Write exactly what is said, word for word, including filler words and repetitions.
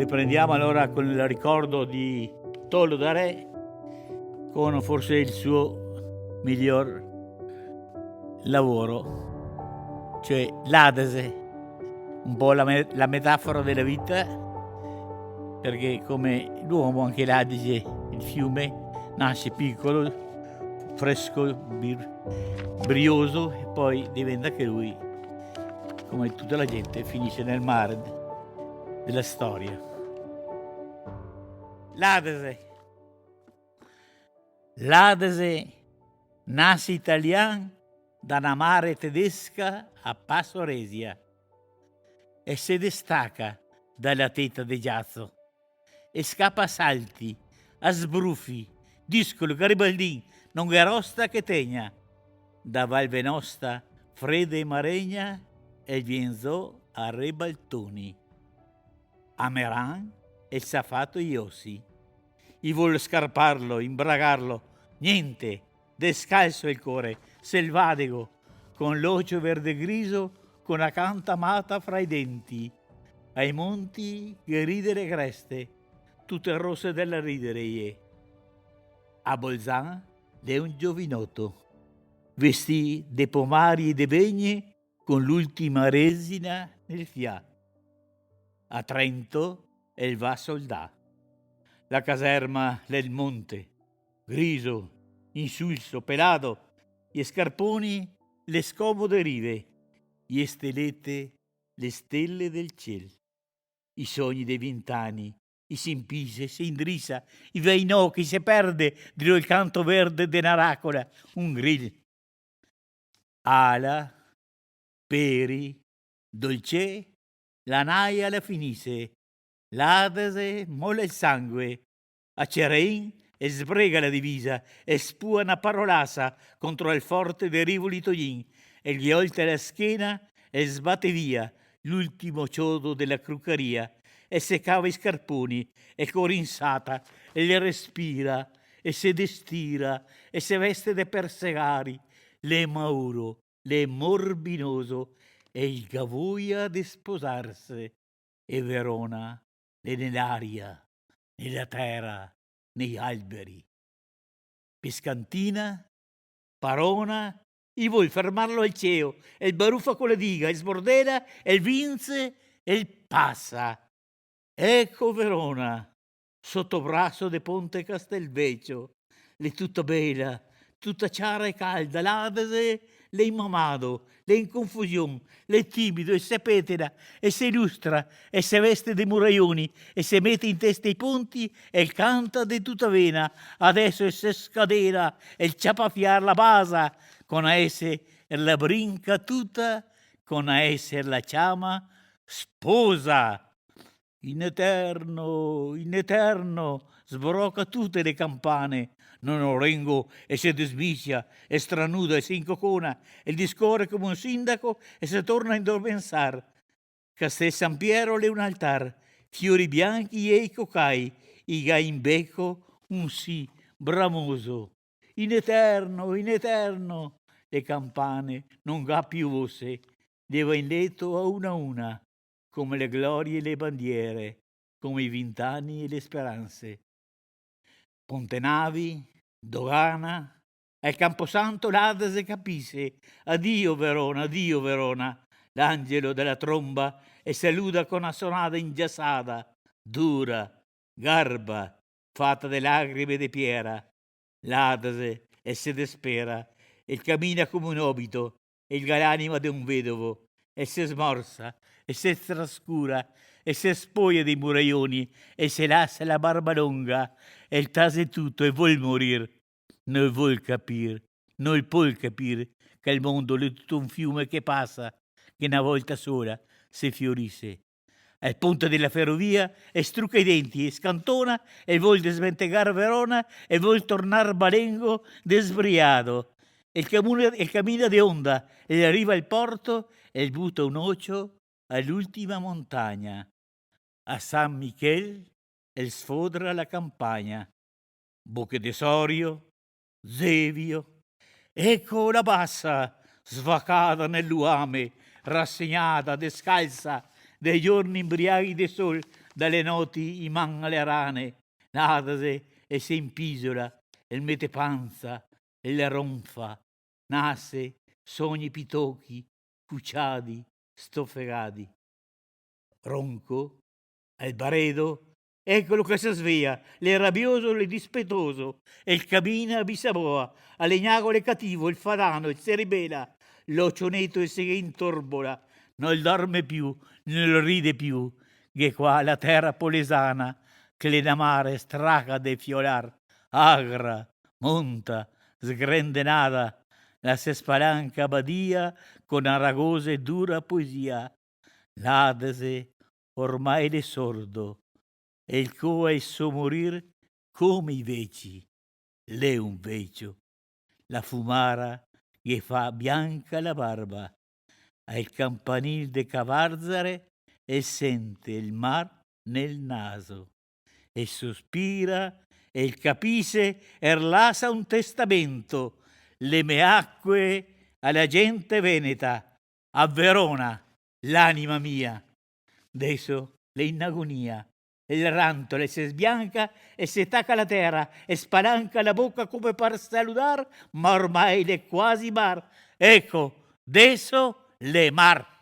Prendiamo allora con il ricordo di Tolo da Re, con forse il suo miglior lavoro, cioè l'Adese, un po' la me-, la metafora della vita, perché come l'uomo anche l'Adige, il fiume, nasce piccolo, fresco, bir-, brioso, e poi diventa anche lui, come tutta la gente, finisce nel mare de-, della storia. L'Adese. L'Adese nase italian da na mare tedesca a Passo Resia e se destaca da la teta de giazo e scapa a salti, a sbrufi, discolo, garibaldin, no ghe rosta che tegna. Da Val Venosta, freda e maregna, el vien zo a rebaltoni. A Meran el s'à fato i osi. I vol scarparlo, imbragarlo, gnente, descalso el core, selvadego, con l'ocio verde griso, con la canta mata fra i denti. Ai monti che ride le creste, tute rose del ridere ie. A Bolzan l'è un giovinoto, vestì de pomari e de begne, con l'ultima resina nel fià. A Trento el va soldà. La caserma l'è el monte, griso, insulso, pelado, i scarponi le scomode rive, i stelete le stele del ciel. I sogni de vint'ani, i se impise, se indrisa, i vei no che i se perde drio el canto verde de na racola, un gril. Ala, peri, dolcè, la naia la finise, l'Adese mola el sangue, a Cerein el sbrega la divisa, e spua na parolasa contro al forte de Rivoli Toglin, el ghe olta la schena, el sbate via l'ultimo ciodo de la crucaria, e se cava i scarponi, e core in sata, e le respira, e se destira, e se veste de persegari, l'è mauro, l'è morbinoso, e el ga voia de sposarse, e Verona l'è ne l'aria, ne la tera, nei alberi. Pescantina, parona, i vol fermarlo al ceo, el barufa co la diga, el sbordela, el vinse, el pasa. Eco Verona, soto braso de Ponte Castelvecio, l'è tuta bela, tuta ciara e calda, l'Adese l'è inmamado, l'è in confusion, l'è timido, e se petela, e se lustra, e se veste de muraioni, e se mete in testa i ponti, e el canta de tuta vena, adeso el se scadela, el ciapa fiar la basa, con a ese la brinca tuta, con a ese la ciama sposa. In eterno, in eterno, sbroca tute le campane. Nonorengo e se desmisia, e stranuda e se incocona, e discore come un sindaco e se torna a indormensar. Castel San Piero l'è un altar, fiori bianchi e i cocai, i ga in beco un sì bramoso. In eterno, in eterno, le campane no ga più vose, le va in leto a una a una, come le glorie e le bandiere, come i vint'ani e le speranse. Ponte Navi, dogana, al camposanto l'Adese capise, adio Verona, adio Verona, l'angelo de la tromba el saluda co na sonada ingiasada, dura, garba, fata de lagrime de piera. L'Adese el se despera, el camina come un obito, el ga l'anima de un vedovo, el se smorsa, el se strascura, el se spoia dei muraioni, el se lasa la barba longa, el tase tuto e vol morir. No vol capir, no pol capir che el mondo l'è tuto un fiume che pasa, che na volta sola se fiorise. Al ponte de la ferovia el struca i denti, el scantona, el vol desmentegar Verona, el vol tornar balengo, desbriado. El camina, el camina de onda, el riva al porto, el buta un ocio a l'ultima montagna. A San Michel el sfodra la campagna. Boche de Sorio, Zevio. Eco la basa, svacada nel luame, rasegnada, descalsa, dei giorni imbriaghi de sol, da le noti in man a le rane, l'Adase el se inpisola, el mete pansa, el ronfa, nase sogni pitochi, cuciadi, stofegadi. Ronco, el baredo, ecolo che se svea, l'è rabioso, l'è dispetoso, el camina a bisaboa, a legnago l'è cativo, el fadano, el se ribela, l'ocio neto el se intorbola, no el dorme più, no el ride più, che qua la tera polesana, che l'è na mare straca de fiolar, agra, monta, sgrendenada, la se spalanca a badia co na ragosa e dura poesia. L'Adase ormai l'è sordo, e el coa el so morir come i veci, l'è un vecio. La fumara ghe fa bianca la barba, al campanil de Cavarzare el sente el mar nel naso. E sospira, e el capise, e el lasa un testamento: le me acque a la gente veneta, a Verona, l'anima mia. Deso l'è in agonia, el rantola, el se sbianca, el se taca a la tera, el spalanca la boca come par saludar, ma ormai l'è quasi mar. Eco, deso l'è mar.